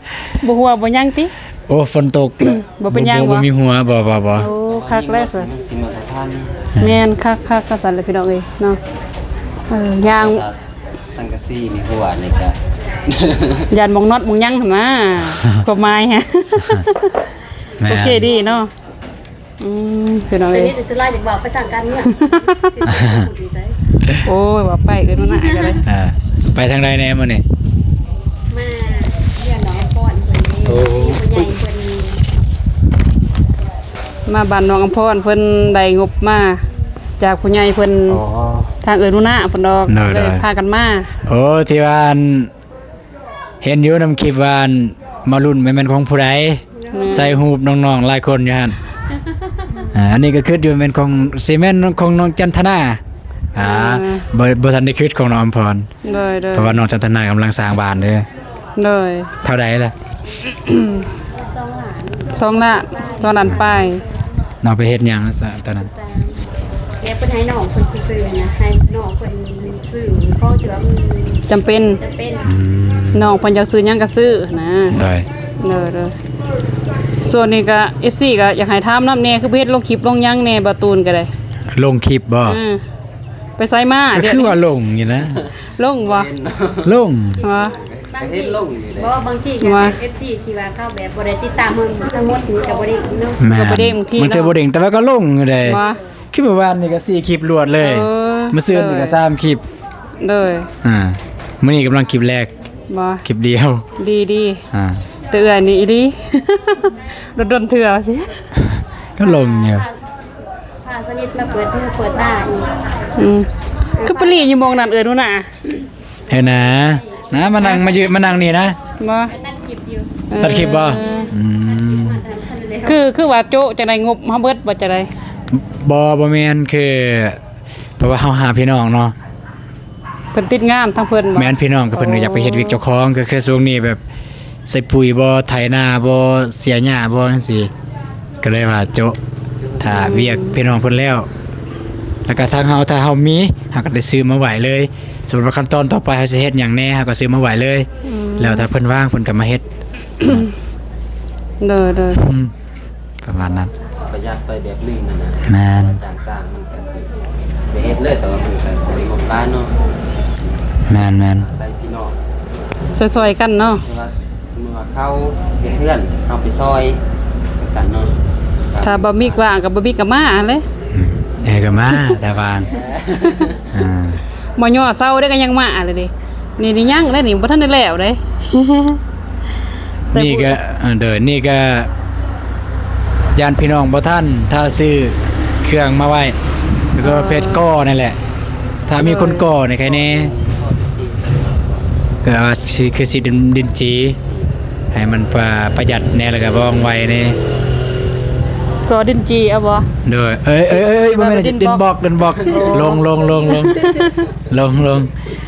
ບໍ່ຮົ່ວບໍ່ຫຍັງຕິ? ໂອ້ ຝົນຕົກ ບໍ່ເປັນຫຍັງບໍ່? ບໍ່ມີຮົ່ວ ບໍ່ ບໍ່ ບໍ່. ໂອ້ ຄັກແລ້ວຊັ້ນ ມັນຊິມາດຕະຖານ. ແມ່ນ ຄັກໆ ວ່າຊັ້ນແຫຼະພີ່ນ້ອງເອີຍເນາະ. ເອີ ຍ່າງ ສັງກະສີນີ້ຮົ່ວນີ້ກະ ຢ້ານໝອງນັອດໝອງຫຍັງຫັ້ນນະ ຄວາມໝາຍ. ແມ່ນ ໂອເຄດີເນາະ. ອືມ ພີ່ນ້ອງເອີຍ ໂອ້ຍ ເວົ້າໄປເອີ້ນວ່ານາຍກໍໄດ້. ອ່າ ໄປທາງໃດແດ່ມື້ນີ້? ມາເຮືອນນ້ອງອຳພອນເພິ່ນເດ້. ໂອ້ ມີຜູ້ໃຫຍ່ເພິ່ນ ມາບ້ານນ້ອງອຳພອນ ເພິ່ນໄດ້ງົບມາຈາກຜູ້ໃຫຍ່ເພິ່ນ. ອໍ ທາງເອື້ອຍໜູນາເພິ່ນດອກ. ໂດຍໆ ເລີຍພາກັນມາ. ໂອ້ ທີ່ວ່າອັນ ເຫັນຢູ່ນຳຄລິບວ່າ ອັນ ມາລຸ້ນແມ່ນຂອງຜູ້ໃດ ແມ່ນ ໃສ່ຮູບນ້ອງໆຫຼາຍຄົນຢູ່ຫັ້ນ. ອ່າ ອັນນີ້ກໍຄິດຢູ່ແມ່ນຂອງ ຊິແມ່ນຂອງນ້ອງຈັນທະນາ. ອ່າ ເອີ ບໍ່ ບໍ່ທັນໄດ້ຄິດຂອງນ້ອງອຳພອນ. ໂດຍໆ ເພາະວ່ານ້ອງຈັນທະນາກຳລັງສ້າງບ້ານເດີ. ໂດຍ. ເທົ່າໃດລະ? ສອງລ້ານ ສອງລ້ານປາຍ. ນ້ອງໄປເຮັດຫຍັງຕອນນັ້ນ? ແບບເພິ່ນໃຫ້ນ້ອງເພິ່ນຊື້ໆນະ ໃຫ້ນ້ອງເພິ່ນຊື້ ເພາະຖືວ່າມັນຈຳເປັນ ຈຳເປັນ. ອືມ ນ້ອງເພິ່ນຢາກຊື້ຫຍັງກໍຊື້ນະ. ໂດຍ ໂດຍໆ. ສ່ວນນີ້ກໍ ເອັຟຊີ ກໍຢາກໃຫ້ຖາມນຳແດ່ ຄືບໍ່ເຮັດລົງຄລິບລົງຫຍັງແດ່ ບ່າວຕູນກໍໄດ້. ລົງຄລິບບໍ່? ອືມ ໄປໃສມາ? ກໍຄືວ່າລົງຢູ່ນະ. ລົງບໍ່? ລົງ. ບໍ່? ບາງທີ ເຫັນລົງຢູ່ເດ້ ບໍ່ ບາງທີກໍ ວ່າ ເອັຟຊີ ທີ່ວ່າເຂົາແບບບໍ່ໄດ້ຕິດຕາມເຮົາທັງໝົດນີ້ກໍບໍ່ໄດ້ເນາະ. ແມ່ນ ກໍບໍ່ໄດ້ ບາງທີ ບາງເທື່ອ ເນາະ ບໍ່ເດ້ງ ແຕ່ວ່າກໍລົງຢູ່ເດ້. ວ່າ ຄືມື້ວານນີ້ກໍສີ່ຄລິບລວດເລີຍ. ເອີ ມື້ຊືນນີ້ກໍ ໂດຍ ສາມຄລິບ. ໂດຍ. ອ່າ ມື້ນີ້ກຳລັງຄລິບແລກ. ບໍ່? ຄລິບດຽວ. ດີໆ. ອ່າ ແຕ່ເອື້ອຍນີ້ອີ່ຫຼີ ດົນໆເທື່ອຊິ ກໍລົງຢູ່. ພາສະນິດມາເປີດຫູເປີດຕາອີກ. ອືມ ຄືໄປຫຼີ້ຢູ່ໝ່ອງນັ້ນເອື້ອຍໜູນາ. ເອີນະ ນະ ມານັ່ງ ມາຢືນ ມານັ່ງນີ້ນະ. ບໍ່? ຕັດຄລິບຢູ່. ຕັດຄລິບບໍ່? ເອີ ອືມ ຄື ຄືວ່າໂຈະຈັ່ງໃດ ງົບເຮົາເບິດບໍ່ຈັ່ງໃດ? ບໍ່ ບໍ່ແມ່ນ ຄື ເພາະວ່າເຮົາຫາພີ່ນ້ອງເນາະ. ເພິ່ນຕິດງານທາງເພິ່ນບໍ່? ແມ່ນ ພີ່ນ້ອງກໍເພິ່ນກໍຢາກໄປເຮັດວຽກເຈົ້າຂອງ. ອໍ ກໍຄືຊ່ວງນີ້ແບບໃສ່ປຸ໋ຍບໍ່ ໄຖນາບໍ່ ເສຍຫຍ້າບໍ່ ຈັ່ງຊີ້ ກໍເລີຍວ່າໂຈະຖ້າ ອືມ ວຽກພີ່ນ້ອງເພິ່ນແລ້ວ ແລ້ວກໍທາງເຮົາ ຖ້າເຮົາມີ ເຮົາກໍໄດ້ຊື້ມາໄວ້ເລີຍ. ສົມມຸດວ່າຂັ້ນຕອນຕໍ່ໄປເຮົາຊິເຮັດຫຍັງແດ່ ເຮົາກໍຊື້ມາໄວ້ເລີຍ. ອືມ ແລ້ວຖ້າເພິ່ນວ່າງ ເພິ່ນກໍມາເຮັດ. ໂດຍໆ. ອືມ ປະມານນັ້ນ ປະຢັດໄປແບບໜຶ່ງຫັ້ນນະ. ແມ່ນ ຈ້າງສ້າງມັນກະຊິໄດ້ເຮັດເລີຍ ແຕ່ວ່າມັນກະໃຊ້ງົບຫຼາຍເນາະ. ແມ່ນໆ ໃຊ້ພີ່ນ້ອງຊ່ອຍໆກັນເນາະ. ແຕ່ວ່າສົມມຸດວ່າເຂົາເຮັດເຮືອນ ເຮົາໄປຊ່ອຍ ຈັ່ງຊັ້ນເນາະ. ຖ້າບໍ່ມີວ່າງກໍບໍ່ມີກໍມາຫັ້ນແຫຼະ. ເອີ ກໍມາ ຖ້າວ່າງ. ອ່າ ບໍ່ຍໍ້ເຊົາເດ້ ກໍຍັງມາເລີຍເດ້. ນີ້ ນີ້ຍັງເດ້ ນີ້ບໍ່ທັນໄດ້ແລ້ວເດ້. ນີ້ກໍ ເອີ ໂດຍ ນີ້ກໍຢ້ານພີ່ນ້ອງບໍ່ທັນ ຖ້າຊື້ເຄື່ອງມາໄວ້ ແລ້ວກໍເຮັດກໍ່ນີ້ແຫຼະ. ຖ້າມີຄົນກໍ່ນີ້ໃຄແດ່ ກໍຊິ ຄືຊິດິນ ດິນຈີ່ ໃຫ້ມັນປະ ປະຢັດແດ່ ແລ້ວກໍວ່ອງໄວແດ່. ກໍ່ດິນຈີ່ເອົາບໍ່? ໂດຍ ເອີຍ ເອີຍ ເອີຍ ບໍ່ແມ່ນ ດິນບລັອກ ດິນບລັອກ ດິນບລັອກ. ອໍ ລົງ ລົງ ລົງ ລົງ ລົງ ລົງ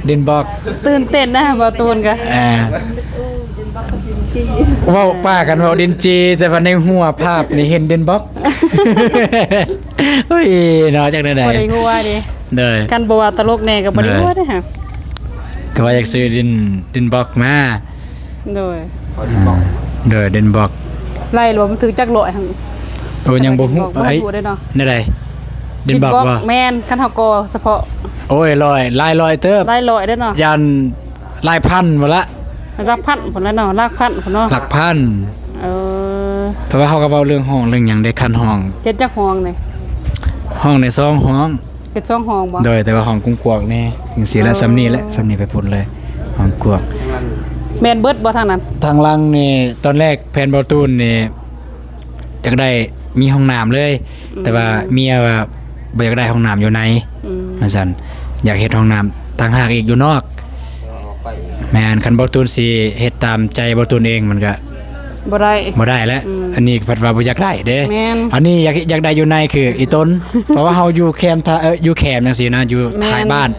ດິນບລັອກ. ຕື່ນເຕັ້ນນະ ບ່າວຕູນກະ ອ່າ ເວົ້າປາກັນເວົ້າດິນຈີ່ ແຕ່ວ່າໃນຫົວພາບນີ້ເຫັນດິນບລັອກ. ໂອ້ຍເນາະ ຈັກແນວໃດ ບໍ່ໄດ້ຫົວເດ້. ໂດຍ ຄັນບໍ່ວ່າຕະຫຼົກແດ່ກໍບໍ່ໄດ້ຫົວເດ້ຫະ. ກໍວ່າຢາກຊື້ດິນ ດິນບລັອກມາ. ໂດຍ ໂດຍ ດິນບລັອກ ໄລ່ລວມຖືກຈັກຮ້ອຍຫັ້ນ. ໂອ້ ຍັງບໍ່ຮູ້ ບໍ່ຮູ້ເດ້ເນາະ. ແນວໃດ? ດິນບລັອກບໍ່? ແມ່ນ ຄັນເຮົາກໍ່ສະເພາະ. ໂອ້ຍ ຮ້ອຍ ຫຼາຍຮ້ອຍເຕີບ ຫຼາຍຮ້ອຍເດ້ເນາະ. ຢ້ານຫຼາຍພັນພຸ້ນລະ ຫຼັກພັນພຸ້ນລະເນາະ ຫຼັກພັນພຸ້ນເນາະ ຫຼັກພັນ. ເອີ ເພາະວ່າເຮົາກໍເວົ້າເລື່ອງຫ້ອງເລື່ອງຫຍັງເດ້ ຄັນຫ້ອງ. ເຮັດຈັກຫ້ອງນີ້? ຫ້ອງນີ້ສອງຫ້ອງ. ເຮັດສອງຫ້ອງບໍ່? ໂດຍ ແຕ່ວ່າຫ້ອງກວ້າງໆແດ່ ຈັ່ງຊີ້ແຫຼະ. ອໍ ສ່ຳນີ້ແຫຼະ ສ່ຳນີ້ໄປພຸ້ນເລີຍ ຫ້ອງກວ້າງ. ແມ່ນເບິດບໍ່ທາງນັ້ນ? ທາງຫຼັງນີ້ ຕອນແລກແຜນບ່າວຕູນນີ້ ຢາກໄດ້ມີຫ້ອງນ້ຳເລີຍ. ອືມ ແຕ່ວ່າເມຍວ່າບໍ່ຢາກໄດ້ຫ້ອງນ້ຳຢູ່ໃນ ອືມ ວ່າຊັ້ນ ຢາກເຮັດຫ້ອງນ້ຳຕ່າງຫາກອີກຢູ່ນອກ. ແມ່ນ ຄັນບ່າວຕູນຊິເຮັດຕາມໃຈບ່າວຕູນເອງ ມັນກະບໍ່ໄດ້ ບໍ່ໄດ້ແຫຼະ. ອືມ ອັນນີ້ພັດວ່າບໍ່ຢາກໄດ້ເດ້. ແມ່ນ ອັນນີ້ຢາກ ຢາກໄດ້ຢູ່ໃນຄືອີຕົນ ເພາະວ່າເຮົາຢູ່ແຄມ ເອີ ຢູ່ແຄມຈັ່ງຊີ້ນະ ຢູ່ ແມ່ນ ທ້າຍບ້ານ.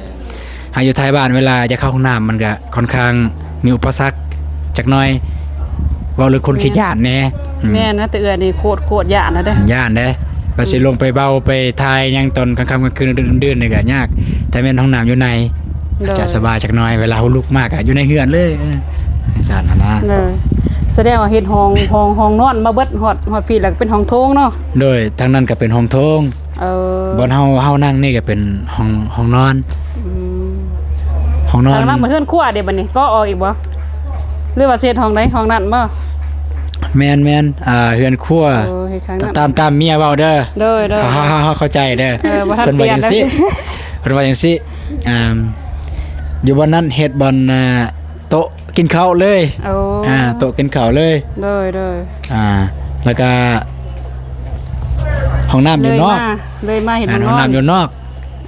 ຫາກຢູ່ທ້າຍບ້ານ ເວລາຈະເຂົ້າຫ້ອງນ້ຳ ມັນກະຂ້ອນຂ້າງມີອຸປະສັກຈັກໜ້ອຍ ເວົ້າເລື່ອງຄົນ ແມ່ນ ຂີ້ຢ້ານແດ່. ອືມ ແມ່ນນະ ແຕ່ເອື້ອຍນີ້ໂຄດ ໂຄດຢ້ານນະເດ້ ຢ້ານເດ້. ວ່າຊິ ອືມ ລົງໄປເວົ້າໄປຖ່າຍຫຍັງຕອນກາງຄ່ຳກາງຄືນ ດຶກໆ ນີ້ກະຍາກ ຖ້າແມ່ນຫ້ອງນ້ຳຢູ່ໃນ ໂດຍ ຈະສະບາຍຈັກໜ້ອຍ ເວລາເຮົາລຸກມາກະຢູ່ໃນເຮືອນເລີຍ ຈັ່ງຊັ້ນຫັ້ນນະ. ໂດຍ ສະແດງວ່າເຮັດຫ້ອງ ຫ້ອງ ຫ້ອງນອນມາເບິດ ຮອດ ຮອດພີ້ແລ້ວກໍເປັນຫ້ອງໂຖງເນາະ. ໂດຍ ທາງນັ້ນກໍເປັນຫ້ອງໂຖງ. ເອີ ບ່ອນເຮົາ ເຮົານັ່ງນີ້ກໍເປັນຫ້ອງ ຫ້ອງນອນ. ອືມ ຫ້ອງນອນ ທາງຫຼັງເປັນເຮືອນຄົວເດ້. ບັດນີ້ກໍອອກອີກບໍ່ ຫຼືວ່າຊິເຮັດຫ້ອງໃດ ຫ້ອງນັ້ນບໍ່? ແມ່ນໆ ອ່າ ເຮືອນຄົວ. ໂອ້ ເຮັດທາງນັ້ນ ຕາມ ຕາມເມຍເວົ້າເດີ. ໂດຍໆ ເຮົາ ເຮົາ ເຮົາເຂົ້າໃຈເດີ. ເອີ ບໍ່ທັນ ເພິ່ນວ່າຈັ່ງຊີ້ ເພິ່ນວ່າຈັ່ງຊີ້ ອ່າ ຢູ່ບ່ອນນັ້ນເຮັດບ່ອນ ອ່າ ໂຕະກິນເຂົ້າເລີຍ. ໂອ້ ອ່າ ໂຕະກິນເຂົ້າເລີຍ. ໂດຍໆ ອ່າ ແລ້ວກະຫ້ອງນ້ຳຢູ່ນອກ ເລີຍມາ ເລີຍມາເຮັດ ອ່າ ຫ້ອງນອນ ຫ້ອງນ້ຳຢູ່ນອກ.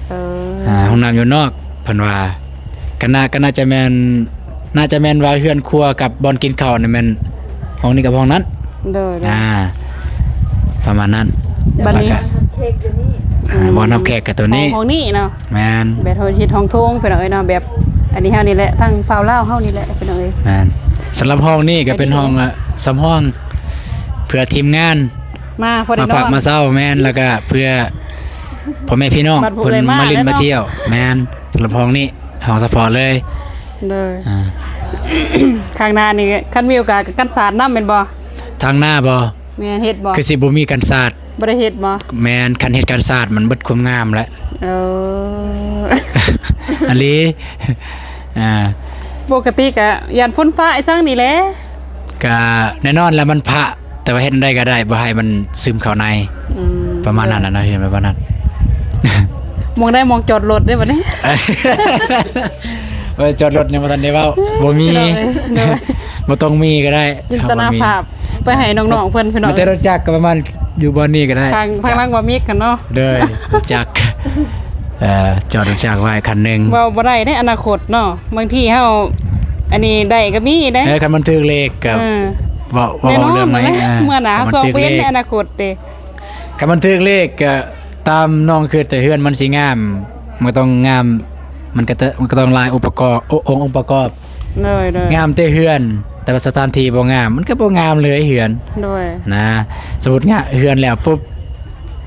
ເອີ ອ່າ ຫ້ອງນ້ຳຢູ່ນອກ ເພິ່ນວ່າ ກໍໜ້າ ກໍໜ້າຈະແມ່ນ ໜ້າຈະແມ່ນວ່າເຮືອນຄົວກັບບ່ອນກິນເຂົ້ານີ້ແມ່ນ ຫ້ອງນີ້ກັບຫ້ອງນັ້ນ ໂດຍໆ ອ່າ ປະມານນັ້ນ ບັດນີ້ ແລ້ວກໍ ອ່າ ບ່ອນຮັບແຂກກໍຕົວນີ້ ຫ້ອງ ຫ້ອງນີ້ເນາະ ແມ່ນ ແບບເຮົາເຮັດຫ້ອງໂຖງ ພີ່ນ້ອງເອີຍເນາະ ແບບອັນນີ້ເຮົານີ້ແຫຼະ ທາງຝັ່ງລາວເຮົານີ້ແຫຼະ ພີ່ນ້ອງເອີຍ ແມ່ນ ສຳລັບຫ້ອງນີ້ກໍເປັນຫ້ອງ ອ່າ ສຳຮອງ ເພື່ອທີມງານ ມາພໍໄດ້ ມາພັກ ນອນ ມາເຊົາ ແມ່ນ ແລ້ວກະເພື່ອພໍ່ແມ່ພີ່ນ້ອງ ບັດຜູ້ ເພິ່ນ ເອີຍ ມາ ມາຫຼິ້ນ ແລ້ວເນາະ ມາທ່ຽວ ແມ່ນ ສຳລັບຫ້ອງນີ້ ຫ້ອງສະເພາະເລີຍ ໂດຍ ອ່າ ຂ້າງໜ້ານີ້ຄັນມີໂອກາດກໍກັນສາດນຳແມ່ນບໍ່? ທາງໜ້າບໍ່? ແມ່ນ ເຮັດບໍ່? ຄືຊິບໍ່ມີກັນສາດ ບໍ່ໄດ້ເຮັດບໍ່? ແມ່ນ ຄັນເຮັດກັນສາດມັນເບິດຄວາມງາມແຫຼະ ເອີ ອີ່ຫຼີ ອ່າ ປົກກະຕິກະຢ້ານຝົນຟ້າອີ່ຫຍັງນີ້ແຫຼະ ກະແນ່ນອນແຫຼະ ມັນພະ ແຕ່ວ່າເຮັດແນວໃດກໍໄດ້ ບໍ່ໃຫ້ມັນຊຶມເຂົ້າໃນ ອືມ ປະມານນັ້ນນະ ເຮັດປະມານນັ້ນ ໝ່ອງໃດ ໝ່ອງຈອດລົດເດ້ບັດນີ້ ເອີ ຈອດລົດຍັງບໍ່ທັນໄດ້ເວົ້າ ບໍ່ມີ ໂດຍ ບໍ່ຕ້ອງມີກໍໄດ້ ຈິນຕະນາພາບ ໄປໃຫ້ນ້ອງໆເພິ່ນ ພີ່ນ້ອງ ມີແຕ່ລົດຈັກກໍປະມານຢູ່ບ່ອນນີ້ກໍໄດ້ ທາງ ທາງຫຼັງບໍ່ມີກັນເນາະ ໂດຍ ລົດຈັກ ເອີ ຈອດລົດຈັກໄວ້ຄັນໜຶ່ງ ເວົ້າບໍ່ໄດ້ເດ້ ອະນາຄົດເນາະ ບາງທີເຮົາ ອັນນີ້ໄດ້ກໍມີເດ້ ເອີ ຄັນມັນຖືກເລກກໍ ເອີ ເວົ້າ ເວົ້າເລື່ອງໃໝ່ ແນ່ນອນ ອ່າ ເມື່ອໜ້າເຮົາຊອກບໍ່ເຫັນໃນອະນາຄົດເດ້ ຄັນມັນຖືກເລກກໍຕາມນ້ອງຄິດ ແຕ່ເຮືອນມັນຊິງາມ ມັນກໍຕ້ອງງາມ ມັນກໍຕ້ອງ ມັນກໍຕ້ອງຫຼາຍອົງປະກອບ ອົງ ອົງປະກອບ ໂດຍໆ ງາມແຕ່ເຮືອນ ແຕ່ວ່າສະຖານທີ່ບໍ່ງາມ ມັນກໍບໍ່ງາມເລີຍເຮືອນ ໂດຍ ນະ ສົມມຸດງາມເຮືອນແລ້ວປຸບ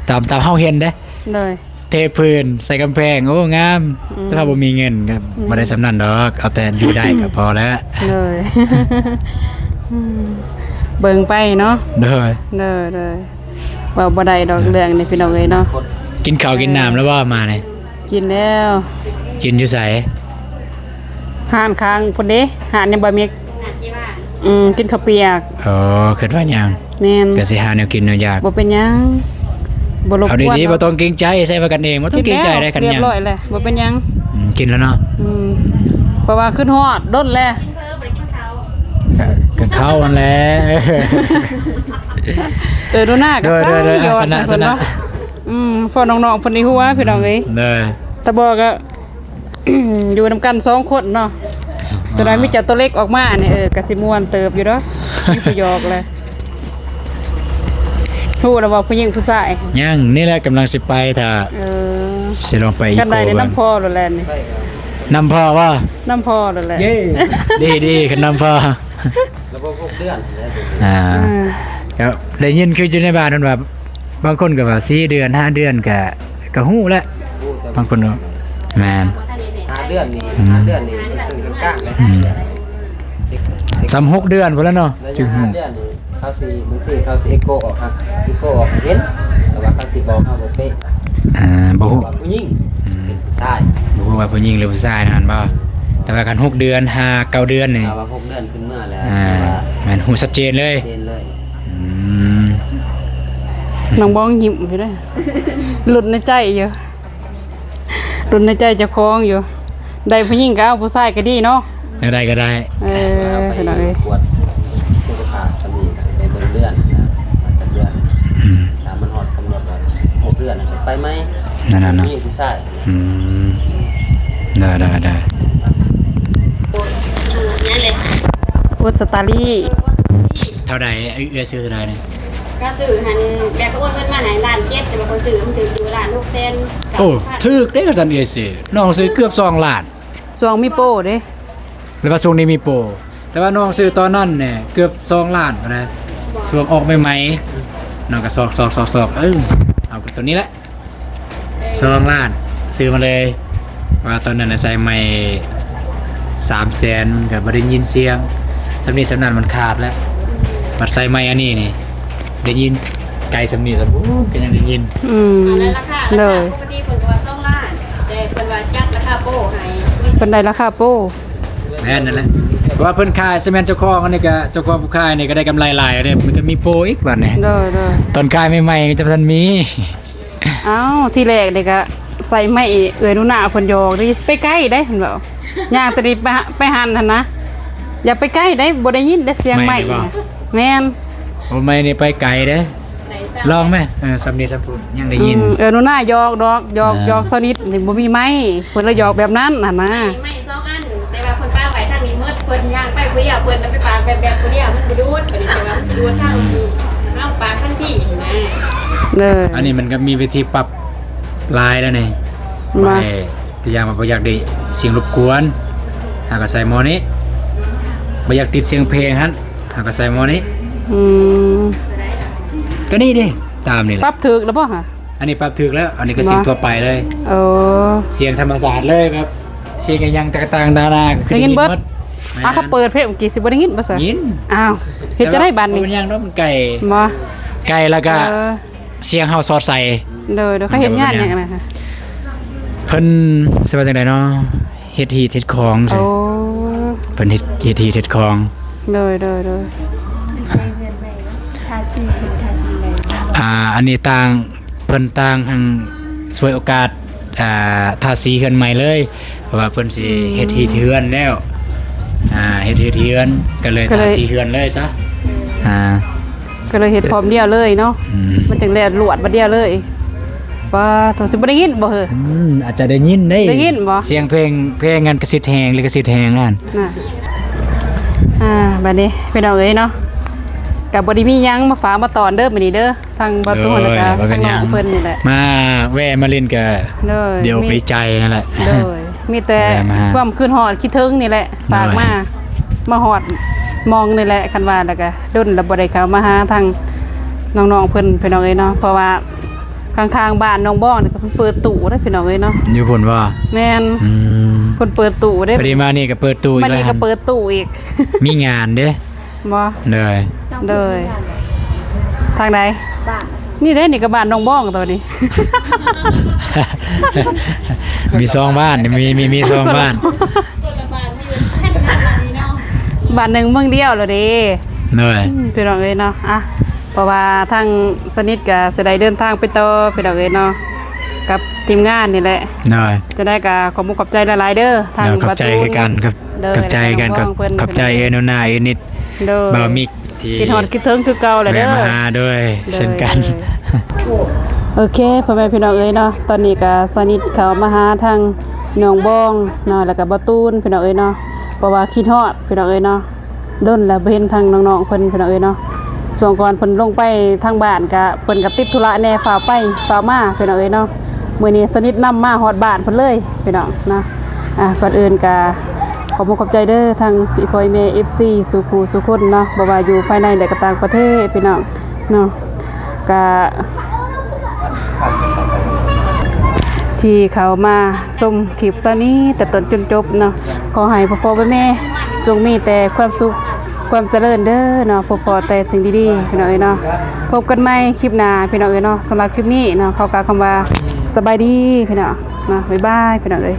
ຕາມ ຕາມເຮົາເຫັນເດ້ ໂດຍ ເທພື້ນ ໃສ່ກຳແພງ ໂອ້ ງາມ ອືມ ແຕ່ຖ້າບໍ່ມີເງິນກໍ ອືມ ບໍ່ໄດ້ສ່ຳນັ້ນດອກ ເອົາແຕ່ຢູ່ໄດ້ກໍພໍແລ້ວ ໂດຍ ອືມ ເບິ່ງໄປເນາະ ໂດຍ ໂດຍໆ ເວົ້າບໍ່ໄດ້ດອກເລື່ອງນີ້ ພີ່ນ້ອງເອີຍເນາະ ກິນເຂົ້າກິນນ້ຳແລ້ວບໍ່ມານີ້? ກິນແລ້ວ ກິນຢູ່ໃສ? ຮ້ານຂ້າງພຸ້ນເດ້ ຮ້ານຍັງບໍ່ມີ ອືມ ກິນເຂົ້າປຽກ ອໍ ຄິດວ່າຫຍັງ ແມ່ນ ກໍຊິຫາແນວກິນແນວຢາກ ບໍ່ເປັນຫຍັງ ບໍ່ລົບກວນ ເອົາດີໆ ບໍ່ຕ້ອງເກງໃຈ ໃຊ້ວ່າກັນເອງ ບໍ່ຕ້ອງເກງໃຈໄດ້ ຄັນຫຍັງ ຮຽບຮ້ອຍແລ້ວ ບໍ່ເປັນຫຍັງ ອືມ ກິນແລ້ວເນາະ ອືມ ເພາະວ່າຄິດຮອດດົນແລ້ວ ກໍ ກໍເຂົ້າຫັ້ນແຫຼະ ເອີ ດູໜ້າກໍ ໂດຍໆ ຊະນະ ຊະນະ ອືມ ເພາະນ້ອງໆເພິ່ນນີ້ຮູ້ວ່າ ພີ່ນ້ອງເອີຍ ໂດຍ ຕາບອດກໍ ຢູ່ນຳກັນສອງຄົນເນາະ ຕົວໃດມີເຈົ້າຕົວເລັກອອກມານີ້ ເອີ ກໍຊິມ່ວນເຕີບຢູ່ດອກ ມີຜູ້ຫຍອກແຫຼະ ຮູ້ແລ້ວບໍ່ ຜູ້ຍິງຜູ້ຊາຍ? ຍັງ ນີ້ແຫຼະກຳລັງຊິໄປ ຖ້າ ເອີ ຊິລອງໄປອີໂກ້ ນຳພໍ່ໂລດແຫຼະນີ້ ນຳພໍ່ບໍ່? ນຳພໍ່ໂລດແຫຼະ ເຢ້ ດີໆ ຄັນນຳພໍ່ ລະບົບຫົກເດືອນ ອ່າ ເອີ ກໍໄດ້ຍິນຄືຢູ່ໃນບ້ານເພິ່ນວ່າ ບາງຄົນກໍວ່າສີ່ເດືອນ ຫ້າເດືອນ ກໍ ກໍຮູ້ແຫຼະ ບາງຄົນກໍ ແມ່ນ ຫ້າເດືອນນີ້ ອືມ ຫ້າເດືອນນີ້ເປັນກາງໆເດ້ ອືມ ສ່ຳຫົກເດືອນພຸ້ນແຫຼະເນາະ ຈຶ່ງຮູ້ ຫ້າເດືອນນີ້ ເຂົາຊິ ບາງທີເຂົາຊິເອໂກອອກ ເອໂກອອກໃຫ້ເຫັນ ແຕ່ວ່າເຂົາຊິບອກເຮົາບໍ່ເປະ ອ່າ ບໍ່ຮູ້ ວ່າຜູ້ຍິງ ອືມ ເປັນຜູ້ຊາຍ ບໍ່ຮູ້ວ່າຜູ້ຍິງ ຫຼື ຜູ້ຊາຍນັ້ນບໍ່ ແຕ່ວ່າຄັນຫົກເດືອນ ຫ້າ ເກົ້າເດືອນນີ້ ຖ້າວ່າຫົກເດືອນຂຶ້ນມາແລ້ວ ອ່າ ແມ່ນຮູ້ຊັດເຈນເລີຍ ເຈນເລີຍ ອືມ ນ້ອງບອງຍິ້ມຢູ່ເດ້ ລຸ້ນໃນໃຈຢູ່ ລຸ້ນໃນໃຈເຈົ້າຂອງຢູ່ ໄດ້ຜູ້ຍິງກໍເອົາ ຜູ້ຊາຍກໍດີເນາະ ແນວໃດກໍໄດ້ ເອີ ເອົາໄປ ພີ່ນ້ອງເອີຍ ກວດສຸຂະພາບຊະນີ້ ໄປເບິ່ງເດືອນນະ ປະຈຳເດືອນ ອືມ ຖ້າມັນຮອດກຳນົດວ່າຫົກເດືອນ ກໍໄປໃໝ່ ນັ້ນໆ ເນາະ ຜູ້ຍິງຜູ້ຊາຍ ອືມ ໄດ້ໆ ໂອສະຕາລີ ເທົ່າໃດ? ເອື້ອຍຊື້ເທົ່າໃດນີ້? ກໍຊື້ຫັ້ນ ແບບໂອນເງິນມາໃຫ້ລ້ານເຈັດ ແຕ່ວ່າຂ້ອຍຊື້ມັນຖືກຢູ່ລ້ານຫົກແສນ ໂອ້ ຖືກເດ້ ຄັນຊັ້ນເອື້ອຍຊື້ ນ້ອງຊື້ເກືອບສອງລ້ານ ຊ່ວງມີໂປເດ້ ຫຼືວ່າຊ່ວງນີ້ມີໂປ ແຕ່ວ່ານ້ອງຊື້ຕອນນັ້ນແຫຼະ ເກືອບສອງລ້ານພຸ້ນນະ ຊ່ວງອອກໃໝ່ໆ ນ້ອງກໍຊອກໆໆ ເອີ ເອົາຕົວນີ້ແຫຼະ ສອງລ້ານ ຊື້ມາເລີຍ ວ່າຕອນນັ້ນນະໃສ່ໄມ້ສາມແສນ ກໍບໍ່ໄດ້ຍິນສຽງ ສ່ຳນີ້ສ່ຳນັ້ນມັນຂາດແລ້ວ ບັດໃສ່ໄມ້ອັນນີ້ນີ້ ໄດ້ຍິນໄກສ່ຳນີ້ສ່ຳພຸ້ນກໍຍັງໄດ້ຍິນ ອືມ ແລ້ວລາຄາ ໂດຍ ລາຄາປົກກະຕິເພິ່ນກໍວ່າສອງລ້ານ ແຕ່ເພິ່ນວ່າຈັດລາຄາໂປໃຫ້ ເພິ່ນໄດ້ລາຄາໂປ ແມ່ນນັ້ນແຫຼະ ເພາະວ່າເພິ່ນຂາຍ ສະແມ່ນເຈົ້າຂອງອັນນີ້ກໍ ເຈົ້າຂອງຜູ້ຂາຍນີ້ກໍໄດ້ກຳໄລຫຼາຍເດ້ ມັນກໍມີໂປອີກບັດນີ້ ໂດຍໆ ຕອນຂາຍໃໝ່ໆ ຈະບໍ່ທັນມີ ອ້າວ ທີແລກນີ້ກະໃສ່ໄມ້ເອື້ອຍໜູນາເພິ່ນຫຍອກເດ້ ຢ່າໄປໃກ້ເດ້ ເພິ່ນເວົ້າ ຍ່າງແຕ່ນີ້ໄປຫາ ໄປຫັ້ນຫັ້ນນະ ຢ່າໄປໃກ້ເດ້ ບໍ່ໄດ້ຍິນເດ້ສຽງໄມ້ ໄມ້ນີ້ບໍ່? ແມ່ນ ໂອ້ ໄມ້ນີ້ໄປໄກເດ້ ລອງແມະ ເອີ ສ່ຳນີ້ສ່ຳພຸ້ນຍັງໄດ້ຍິນ ອືມ ເອື້ອຍໜູນາຫຍອກດອກ ຫຍອກ ອ່າ ຫຍອກສະນິດນີ້ ບໍ່ມີໄມ້ ເພິ່ນລະຫຍອກແບບນັ້ນຫັ້ນນະ ໄມ້ ໄມ້ສອງອັນ ແຕ່ວ່າເພິ່ນປະໄວ້ທາງນີ້ໝົດ ເພິ່ນຍ່າງໄປຜູ້ດຽວ ເພິ່ນລະໄປປະ ແບບ ແບບຜູ້ດຽວມັນບໍ່ດູດ ບັດນີ້ແຕ່ວ່າມັນຊິດູດທາງ ທາງປາກທາງພີ້ຫັ້ນນະ. ເອີ ອັນນີ້ມັນກໍມີວິທີປັບຫຼາຍແລ້ວນີ້. ບໍ່ ວ່າຕົວຢ່າງວ່າບໍ່ຢາກໄດ້ສຽງລົບກວນ ເຮົາກໍໃສ່ໝໍ້ນີ້, ບໍ່ຢາກຕິດສຽງເພງຫັ້ນ ເຮົາກໍໃສ່ໝໍ້ນີ້. ອືມ ກໍນີ້ເດ້ ຕາມນີ້ແຫຼະ. ປັບຖືກແລ້ວບໍ່ຫະ? ອັນນີ້ປັບຖືກແລ້ວ, ອັນນີ້ກໍສຽງທົ່ວໄປເລີຍ. ໂອ້ ສຽງທຳມະຊາດເລີຍ ແບບສຽງອີ່ຫຍັງຕ່າງໆນານາກໍຄືໄດ້ຍິນເບິດ. ອ່າ ຄັນເປີດເພງກີ້ຊິບໍ່ໄດ້ຍິນບໍ່ຊະ? ຍິນ. ອ້າວ ເຮັດຈັ່ງໃດບາດນີ້? ບໍ່ເປັນຫຍັງດອກ ມັນໄກ. ບໍ່ ໄກແລ້ວກໍ ເອີ ສຽງເຮົາສອດໃສ. ໂດຍ ໂດຍ. ເຂົາເຮັດງານຫຍັງນະ? ເພິ່ນ ຊິວ່າຈັ່ງໃດເນາະ? ເຮັດຮີດເຮັດຄອງ. ໂອ້ ເພິ່ນເຮັດ ເຮັດຮີດເຮັດຄອງ. ໂດຍ ໂດຍ ໂດຍ. ທາສີ ທາສີໃໝ່. ອ່າ ອັນນີ້ຕ່າງ ເພິ່ນຕ່າງ ອັນ ສວຍໂອກາດ ອ່າ ທາສີເຮືອນໃໝ່ເລີຍ ເພາະວ່າເພິ່ນຊິ ອືມ ເຮັດຮີດເຮືອນແລ້ວ. ອ່າ ເຮັດຮີດເຮືອນ ກໍເລີຍ ກໍເລີຍ ທາສີເຮືອນເລີຍຊະ. ອ່າ ກໍເລີຍເຮັດພ້ອມດຽວເລີຍເນາະ. ອືມ ມັນຈຶ່ງແລ່ນລວດບາດດຽວເລີຍ. ປາໂທ ຊິບໍ່ໄດ້ຍິນບໍ່ເຮີ? ອືມ ອາດຈະໄດ້ຍິນເດ້. ໄດ້ຍິນບໍ່? ສຽງເພງ ເພງອັນກະສິດແຮງ ລິຂະສິດແຮງຫັ້ນນະ. ອ່າ ບາດນີ້ພີ່ນ້ອງເອີຍເນາະ ກໍບໍ່ໄດ້ມີຫຍັງມາຝາກມາຕ້ອນເດີມື້ນີ້ເດີ. ທາງບໍ່ຕູນ ໂດຍ ກໍ ບໍ່ເປັນຫຍັງ ທາງນ້ອງເພິ່ນນີ້ແຫຼະ ມາແວ່ມາຫຼິ້ນກໍ ໂດຍ ດຽວມີ ໄປໃຈນັ້ນແຫຼະ. ໂດຍ ມີແຕ່ ແວ່ມາຫາ ຄວາມຄິດຮອດຄິດເຖິງນີ້ແຫຼະ ໂດຍ ຝາກມາ ມາຮອດໝ່ອງນີ້ແຫຼະ. ຄັນວ່າແລ້ວກໍດົນແລ້ວບໍ່ໄດ້ເຂົ້າມາຫາທາງນ້ອງໆເພິ່ນ ພີ່ນ້ອງເອີຍເນາະ ເພາະວ່າຂ້າງໆບ້ານໜອງບອງນີ້ກໍເພິ່ນເປີດຕູ້ເດ້ ພີ່ນ້ອງເອີຍເນາະ. ຢູ່ພຸ້ນບໍ່? ແມ່ນ. ອືມ ເພິ່ນເປີດຕູ້ເດ້. ພໍດີມານີ້ກໍເປີດຕູ້ອີກ ມານີ້ກໍເປີດຕູ້ອີກ ມີງານເດ້. ບໍ່ ໂດຍ ໂດຍ. ທາງໃດ? ບ້ານ ນີ້ເດ້ ນີ້ກໍບ້ານໜອງບອງຕົວນີ້. ມີສອງບ້ານ ມີ ມີ ມີສອງບ້ານ ບ້ານໜຶ່ງເມືອງດຽວແລ້ວເດ້. ໂດຍ ອືມ ພີ່ນ້ອງເອີຍເນາະ. ອ່ະ ເພາະວ່າທາງສະນິດກໍຊິໄດ້ເດີນທາງໄປຕໍ່ ພີ່ນ້ອງເອີຍເນາະ ກັບທີມງານນີ້ແຫຼະ. ໂດຍ ຈັ່ງໃດກໍຂອບມຸກຂອບໃຈຫຼາຍໆເດີ ທາງ ໂດຍ ຂອບໃຈຄືກັນ ໂດຍ ຂອບໃຈຄືກັນ ຂອບໃຈເອື້ອຍໜູນາ ເອື້ອຍນິດ ໂດຍ ບ່າວມິກ ທີ່ຄິດຮອດຄິດເຖິງຄືເກົ່າແຫຼະເດີ ແວະມາຫາ. ໂດຍ ໂດຍ ເຊັ່ນກັນ. ໂອເຄ ພໍ່ແມ່ພີ່ນ້ອງເອີຍເນາະ ຕອນນີ້ກໍສະນິດເຂົ້າມາຫາທາງນ້ອງບອງເນາະ ແລ້ວກໍບ່າວຕູນ ພີ່ນ້ອງເອີຍເນາະ ເພາະວ່າຄິດຮອດ ພີ່ນ້ອງເອີຍເນາະ ດົນແລ້ວບໍ່ເຫັນທາງນ້ອງໆເພິ່ນ ພີ່ນ້ອງເອີຍເນາະ. ຊ່ວງກ່ອນເພິ່ນລົງໄປທາງບ້ານກະ ເພິ່ນກະຕິດທຸລະແດ່ ຟ້າວໄປຟ້າວມາ ພີ່ນ້ອງເອີຍເນາະ. ມື້ນີ້ສະນິດນຳມາຮອດບ້ານເພິ່ນເລີຍ ພີ່ນ້ອງເນາະ. ອ່າ ກ່ອນອື່ນກະຂອບມຸກຂອບໃຈເດີ ທັງອີ່ພໍ່ອີ່ແມ່ ເອັຟຊີ ສູ່ຄູ່ສູ່ຄົນເນາະ ບໍ່ວ່າຢູ່ພາຍໃນ ແລະ ກະຕ່າງປະເທດ ພີ່ນ້ອງເນາະ ກະ ທີ່ເຂົ້າມາຊົມຄລິບເຊົ້ານີ້ແຕ່ຕົ້ນຈົນຈົບເນາະ. ຂໍໃຫ້ພໍ່ໆແມ່ໆ ຈົ່ງມີແຕ່ຄວາມສຸກ ຄວາມຈະເລີນເດີເນາະ ພົບພໍ້ແຕ່ສິ່ງດີໆ ພີ່ນ້ອງເອີຍເນາະ. ພົບກັນໃໝ່ຄລິບໜ້າ ພີ່ນ້ອງເອີຍເນາະ. ສຳລັບຄລິບນີ້ເນາະ ຂໍກ່າວຄຳວ່າສະບາຍດີ ພີ່ນ້ອງເນາະ. ບາຍບາຍ ພີ່ນ້ອງເອີຍ.